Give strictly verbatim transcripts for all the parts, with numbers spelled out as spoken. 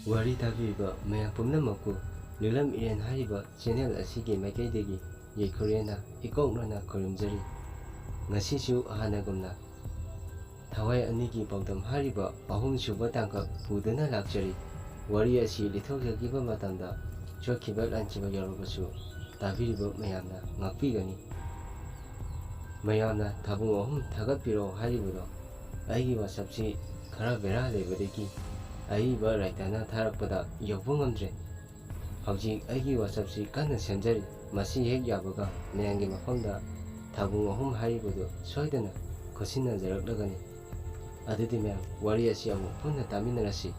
ꯋꯥꯔꯤ ꯇꯥꯕꯤꯔꯤꯕ ꯃꯌꯥꯝ ꯄꯨꯝꯅꯃꯛꯄꯨ ꯂꯤꯛꯂꯝ ꯏꯔꯦꯟ ꯍꯥꯏꯔꯤꯕ ꯆꯦꯅꯦꯜ ꯑꯁꯤꯒꯤ ꯃꯥꯏꯀꯩꯗꯒꯤ ꯌꯥꯏꯐꯔꯦꯅ ꯏꯀꯣꯛꯅꯅ ꯈꯨꯔꯨꯝꯖꯔꯤ꯫ ꯉꯁꯤꯁꯨ ꯍꯥꯟꯅꯒꯨꯝꯅ ꯊꯋꯥꯏ ꯑꯅꯤꯒꯤ ꯄꯥꯎꯗꯝ ꯍꯥꯏꯔꯤꯕ ꯑꯍꯨꯝꯁꯨꯕ ꯇꯥꯡꯀꯛ ꯄꯨꯗꯨꯅ ꯂꯥꯛꯆꯔꯤ꯫ ꯋꯥꯔꯤ ꯑꯁꯤ ꯂꯤꯊꯣꯛꯆꯈꯤꯕ ꯃꯇꯝꯗ ꯁꯣꯏꯈꯤꯕ ꯂꯥꯟꯈꯤꯕ ꯌꯥꯎꯔꯕꯁꯨ ꯇꯥꯕꯤꯔꯤꯕ ꯃꯌꯥꯝꯅ ꯉꯥꯛꯄꯤꯒꯅꯤ꯫ ꯃꯌꯥꯝꯅ ꯊꯥꯕꯨꯡ ꯑꯍꯨꯝ ꯊꯥꯒꯠꯄꯤꯔꯛꯑꯣ ꯍꯥꯏꯔꯤꯕꯗꯣ ꯑꯩꯒꯤ WhatsAppꯁꯤ ꯈꯔ ꯕꯦꯔꯥ ꯂꯩꯕꯗꯒꯤ ꯑꯏꯕ writerꯅ ꯊꯥꯔꯛꯄꯗ ꯌꯧꯕ ꯉꯝꯗ꯭ꯔꯦ꯫ ꯍꯧꯖꯤꯛ ꯑꯩꯒꯤ WhatsAppꯁꯤ ꯀꯟꯅ ꯁꯦꯝꯖꯔꯤ꯫ ꯃꯁꯤ ꯍꯦꯛ ꯌꯥꯕꯒ ꯃꯌꯥꯝꯒꯤ ꯃꯐꯝꯗ ꯊꯥꯕꯨꯡ ꯑꯍꯨꯝ ꯍꯥꯏꯔꯤꯕꯗꯨ ꯁꯣꯏꯗꯅ ꯈꯨꯠꯁꯤꯟꯅꯖꯔꯛꯂꯒꯅꯤ꯫ ꯑꯗꯨꯗꯤ ꯃꯌꯥꯝ, ꯋꯥꯔꯤ ꯑꯁꯤ ꯑꯃꯨꯛ ꯄꯨꯟꯅ ꯇꯥꯃꯤꯟꯅꯔꯁꯤ꯫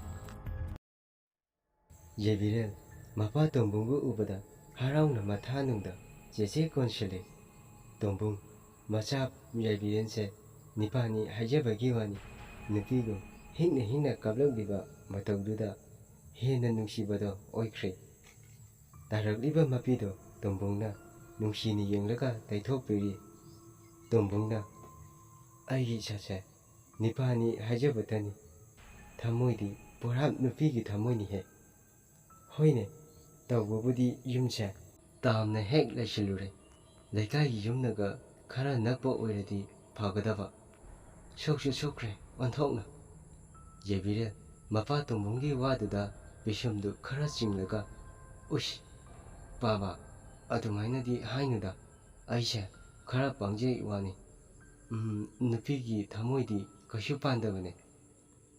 ꯌꯦꯕꯤꯔꯦꯜ ꯃꯄꯥ ꯇꯣꯝꯕꯨꯡꯕꯨ ꯎꯕꯗ ꯍꯔꯥꯎꯅ ꯃꯊꯥꯅꯨꯡꯗ ꯆꯦꯆꯦ ꯀꯣꯟꯁꯤꯜꯂꯤ꯫ ꯇꯣꯝꯕꯨꯡ, ꯃꯆꯥ ꯌꯥꯏꯕꯤꯔꯦꯟꯁꯦ ꯅꯤꯄꯥꯅꯤ ꯍꯥꯏꯖꯕꯒꯤ ꯋꯥꯅꯤ, ꯅꯨꯄꯤꯗꯨ ꯍꯤꯡꯅ ꯍꯤꯡꯅ ꯀꯥꯞꯂꯛꯂꯤꯕ ꯃꯇꯧꯗꯨꯗ ꯍꯦꯟꯅ ꯅꯨꯡꯁꯤꯕꯗꯣ ꯑꯣꯏꯈ꯭ꯔꯦ꯫ ꯇꯥꯔꯛꯂꯤꯕ ꯃꯄꯤꯗꯣ ꯇꯣꯝꯕꯨꯡꯅ ꯅꯨꯡꯁꯤꯅ ꯌꯦꯡꯂꯒ ꯇꯩꯊꯣꯛꯄꯤꯔꯤ꯫ ꯇꯣꯝꯕꯨꯡꯅ, "ꯑꯩꯒꯤ ꯏꯆꯥꯁꯦ ꯅꯤꯄꯥꯅꯤ ꯍꯥꯏꯖꯕꯇꯅꯤ, ꯊꯃꯣꯏꯗꯤ ꯄꯨꯔꯥ ꯅꯨꯄꯤꯒꯤ ꯊꯃꯣꯏꯅꯤꯍꯦ꯫ ꯍꯣꯏꯅꯦ, ꯇꯧꯕꯕꯨꯗꯤ ꯌꯨꯝꯁꯦ ꯇꯥꯝꯅ ꯍꯦꯛ ꯂꯩꯁꯤꯜꯂꯨꯔꯦ꯫ ꯂꯩꯀꯥꯏꯒꯤ ꯌꯨꯝꯅꯒ ꯈꯔ ꯅꯛꯄ ꯑꯣꯏꯔꯗꯤ ꯐꯒꯗꯕ꯫ ꯁꯣꯛꯁꯨ ꯁꯣꯛꯈ꯭ꯔꯦ ꯑꯣꯟꯊꯣꯛꯅ"꯫ ꯌꯦꯕꯤꯔꯦꯜ ꯃꯄꯥ ꯇꯣꯝꯕꯨꯡꯒꯤ ꯋꯥꯗꯨꯗ ꯄꯤꯁꯨꯝꯗꯨ ꯈꯔ ꯆꯤꯡꯂꯒ, "ꯎꯁ, ꯄꯥꯕ, ꯑꯗꯨꯃꯥꯏꯅꯗꯤ ꯍꯥꯏꯅꯨꯗ꯫ ꯑꯩꯁꯦ ꯈꯔ ꯄꯪꯖꯩ ꯋꯥꯅꯤ꯫ ꯎꯝ, ꯅꯨꯄꯤꯒꯤ ꯊꯃꯣꯏꯗꯤ ꯀꯩꯁꯨ ꯄꯥꯟꯗꯕꯅꯦ꯫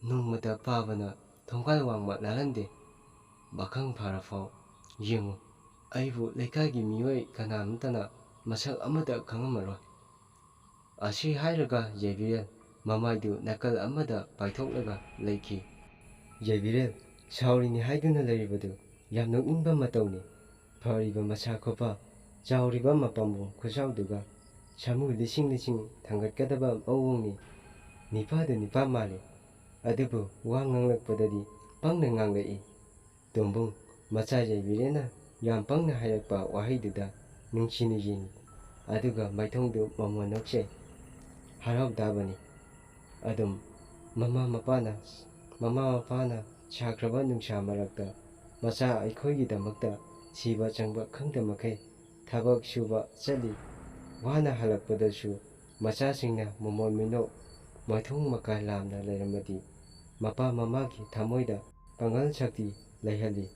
ꯅꯣꯡꯃꯇ ꯄꯥꯕꯅ ꯊꯣꯡꯒꯥꯜ ꯋꯥꯡꯃ ꯂꯥꯜꯍꯟꯗꯦ꯫ ꯄꯥꯈꯪ ꯐꯥꯔꯐꯥꯎ ꯌꯦꯡꯉꯨ, ꯑꯩꯕꯨ ꯂꯩꯀꯥꯏꯒꯤ ꯃꯤꯑꯣꯏ ꯀꯅꯥꯃꯠꯇꯅ ꯃꯁꯛ ꯑꯃꯠꯇ ꯈꯪꯉꯝꯃꯔꯣꯏ"꯫ ꯑꯁꯤ ꯍꯥꯏꯔꯒ ꯌꯦꯕꯤꯔꯦꯜ ꯃꯃꯥꯏꯗꯨ ꯅꯥꯀꯜ ꯑꯃꯗ ꯄꯥꯏꯊꯣꯛꯂꯒ ꯂꯩꯈꯤ꯫ ꯌꯦꯕꯤꯔꯦꯜ, ꯁꯥꯎꯔꯤꯅꯤ ꯍꯥꯏꯗꯨꯅ ꯂꯩꯔꯤꯕꯗꯨ ꯌꯥꯝ ꯅꯣꯛꯅꯤꯡꯕ ꯃꯇꯧꯅꯤ꯫ ꯐꯔꯤꯕ ꯃꯁꯥ ꯈꯨꯐ, ꯆꯥꯎꯔꯤꯕ ꯃꯄꯥꯝꯕꯣꯝ ꯈꯨꯆꯥꯎꯗꯨꯒ ꯁꯥꯃꯨ ꯂꯤꯁꯤꯡ ꯂꯤꯁꯤꯡ ꯊꯥꯡꯒꯠꯀꯗꯕ ꯃꯑꯣꯡꯅꯤ꯫ ꯅꯤꯄꯥꯗꯨ ꯅꯤꯄꯥ ꯃꯥꯜꯂꯤ꯫ ꯑꯗꯨꯕꯨ ꯋꯥ ꯉꯥꯡꯂꯛꯄꯗꯗꯤ ꯄꯪꯅ ꯉꯥꯡꯂꯛꯏ꯫ ꯇꯣꯝꯕꯨꯡ, ꯃꯆꯥ ꯌꯥꯏꯕꯤꯔꯦꯟꯅ ꯌꯥꯝ ꯄꯪꯅ ꯍꯥꯏꯔꯛꯄ ꯋꯥꯍꯩꯗꯨꯗ ꯅꯨꯡꯁꯤꯅ ꯌꯦꯡꯏ꯫ ꯑꯗꯨꯒ ꯃꯥꯏꯊꯣꯡꯗꯨ ꯃꯃꯣꯟ ꯅꯣꯛꯆꯩ꯫ ꯍꯔꯥꯎ ꯇꯥꯕꯅꯤ꯫ ꯑꯗꯨꯝ ꯃꯃꯥ ꯃꯄꯥꯅ, ꯃꯃꯥ ꯃꯄꯥꯅ ꯁꯥꯈ꯭ꯔꯕ ꯅꯨꯡꯁꯥ ꯃꯔꯛꯇ ꯃꯆꯥ ꯑꯩꯈꯣꯏꯒꯤꯗꯃꯛꯇ ꯁꯤꯕ ꯆꯪꯕ ꯈꯪꯗ ꯃꯈꯩ ꯊꯕꯛ ꯁꯨꯕ ꯆꯠꯂꯤ꯫ ꯋꯥꯅ ꯍꯜꯂꯛꯄꯗꯁꯨ ꯃꯆꯥꯁꯤꯡꯅ ꯃꯃꯣꯟ ꯃꯤꯅꯣꯛ, ꯃꯊꯨꯡ ꯃꯀꯥ ꯂꯥꯝꯅ ꯂꯩꯔꯝꯃꯗꯤ ꯃꯄꯥ ꯃꯃꯥꯒꯤ ꯊꯃꯣꯏꯗ ꯄꯥꯡꯒꯜ ꯁꯛꯇꯤ ꯂꯩꯍꯜꯂꯤ꯫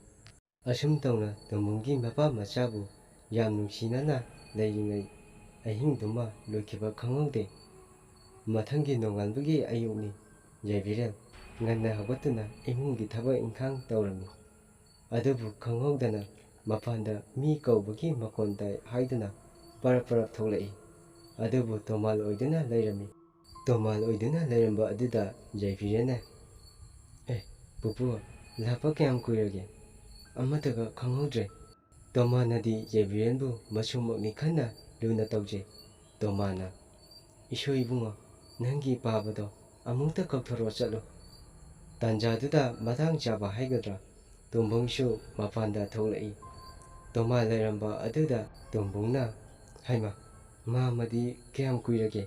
ꯑꯁꯨꯝ ꯇꯧꯅ ꯇꯣꯝꯕꯨꯡꯒꯤ ꯃꯄꯥ ꯃꯆꯥꯕꯨ ꯌꯥꯝ ꯅꯨꯡꯁꯤꯅꯅ ꯂꯩꯔꯤꯉꯩ ꯑꯍꯤꯡꯗꯨꯃ ꯂꯣꯏꯈꯤꯕ ꯈꯪꯍꯧꯗꯦ꯫ ꯃꯊꯪꯒꯤ ꯅꯣꯡꯉꯥꯟꯕꯒꯤ ꯑꯌꯨꯛꯅꯤ꯫ ꯌꯥꯏꯕꯤꯔꯦꯜ ꯉꯟꯅ ꯍꯧꯒꯠꯇꯨꯅ ꯏꯃꯨꯡꯒꯤ ꯊꯕꯛ ꯏꯪꯈꯥꯡ ꯇꯧꯔꯝꯃꯤ꯫ ꯑꯗꯨꯕꯨ ꯈꯪꯍꯧꯗꯅ ꯃꯄꯥꯟꯗ ꯃꯤ ꯀꯧꯕꯒꯤ ꯃꯈꯣꯟ ꯇꯥꯏ ꯍꯥꯏꯗꯨꯅ ꯄꯔꯞ ꯄꯔꯞ ꯊꯣꯛꯂꯛꯏ꯫ ꯑꯗꯨꯕꯨ ꯇꯣꯃꯥꯜ ꯑꯣꯏꯗꯨꯅ ꯂꯩꯔꯝꯃꯤ꯫ ꯇꯣꯃꯥꯜ ꯑꯣꯏꯗꯨꯅ ꯂꯩꯔꯝꯕ ꯑꯗꯨꯗ ꯌꯥꯏꯕꯤꯔꯦꯜꯅ, "ꯑꯦ, ꯄꯨꯄꯨ, ꯂꯥꯛꯄ ꯀꯌꯥꯝ ꯀꯨꯏꯔꯒꯦ? ꯑꯃꯠꯇꯒ ꯈꯪꯍꯧꯗ꯭ꯔꯦ꯫" ꯇꯣꯃꯥꯅꯗꯤ ꯌꯥꯏꯕꯤꯔꯦꯜꯕꯨ ꯃꯆꯨꯃꯛꯅꯤ ꯈꯟꯅ ꯂꯨꯅ ꯇꯧꯖꯩ꯫ ꯇꯣꯃꯥꯅ, "ꯏꯁꯣꯏ ꯏꯕꯨꯡꯉꯣ, ꯅꯪꯒꯤ ꯄꯥꯕꯗꯣ ꯑꯃꯨꯛꯇ ꯀꯧꯊꯣꯔꯛꯑꯣ ꯆꯠꯂꯨ꯫" ꯇꯥꯟꯖꯥꯗꯨꯗ ꯃꯇꯥꯡ ꯆꯥꯕ ꯍꯥꯏꯒꯗ꯭ꯔꯥ, ꯇꯣꯝꯕꯨꯡꯁꯨ ꯃꯄꯥꯟꯗ ꯊꯣꯛꯂꯛꯏ꯫ ꯇꯣꯃꯥ ꯂꯩꯔꯝꯕ ꯑꯗꯨꯗ ꯇꯣꯝꯕꯨꯡꯅ, "ꯍꯩꯃꯥ, ꯃꯥꯃꯗꯤ ꯀꯌꯥꯝ ꯀꯨꯏꯔꯒꯦ?"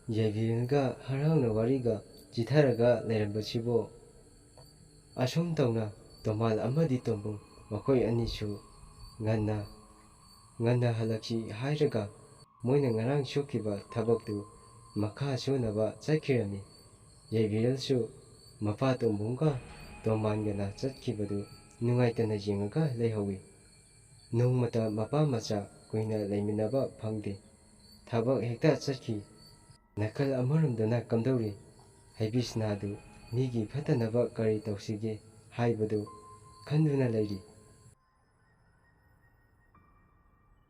ꯌꯥꯏꯕꯤꯔꯦꯜꯒ ꯍꯔꯥꯎꯅ ꯋꯥꯔꯤꯒ ꯆꯤꯊꯔꯒ ꯂꯩꯔꯝꯕꯁꯤꯕꯨ꯫ ꯑꯁꯨꯝ ꯇꯧꯅ ꯇꯣꯃꯥꯜ ꯑꯃꯗꯤ ꯇꯣꯝꯕꯨꯡ ꯃꯈꯣꯏ ꯑꯅꯤꯁꯨ ꯉꯟꯅ, ꯉꯟꯅ ꯍꯜꯂꯛꯁꯤ ꯍꯥꯏꯔꯒ ꯃꯣꯏꯅ ꯉꯔꯥꯡ ꯁꯨꯈꯤꯕ ꯊꯕꯛꯇꯨ ꯃꯈꯥ ꯁꯨꯅꯕ ꯆꯠꯈꯤꯔꯝꯃꯤ꯫ ꯌꯥꯏꯕꯤꯔꯦꯜꯁꯨ ꯃꯄꯥ ꯇꯣꯝꯕꯨꯡꯒ ꯇꯣꯃꯥꯟꯒꯅ ꯆꯠꯈꯤꯕꯗꯨ ꯅꯨꯡꯉꯥꯏꯇꯅ ꯌꯦꯡꯉꯒ ꯂꯩꯍꯧꯏ꯫ ꯅꯣꯡꯃꯇ ꯃꯄꯥ ꯃꯆꯥ ꯀꯨꯏꯅ ꯂꯩꯃꯤꯟꯅꯕ ꯐꯪꯗꯦ꯫ ꯊꯕꯛ ꯍꯦꯛꯇ ꯆꯠꯈꯤ꯫ ꯅꯥꯀꯜ ꯑꯃꯔꯣꯝꯗꯅ ꯀꯝꯗꯧꯔꯤ? ꯍꯩꯕꯤꯁꯅꯥꯗꯨ ꯃꯤꯒꯤ ꯐꯠꯇꯅꯕ ꯀꯔꯤ ꯇꯧꯁꯤꯒꯦ ꯍꯥꯏꯕꯗꯨ ꯈꯟꯗꯨꯅ ꯂꯩꯔꯤ꯫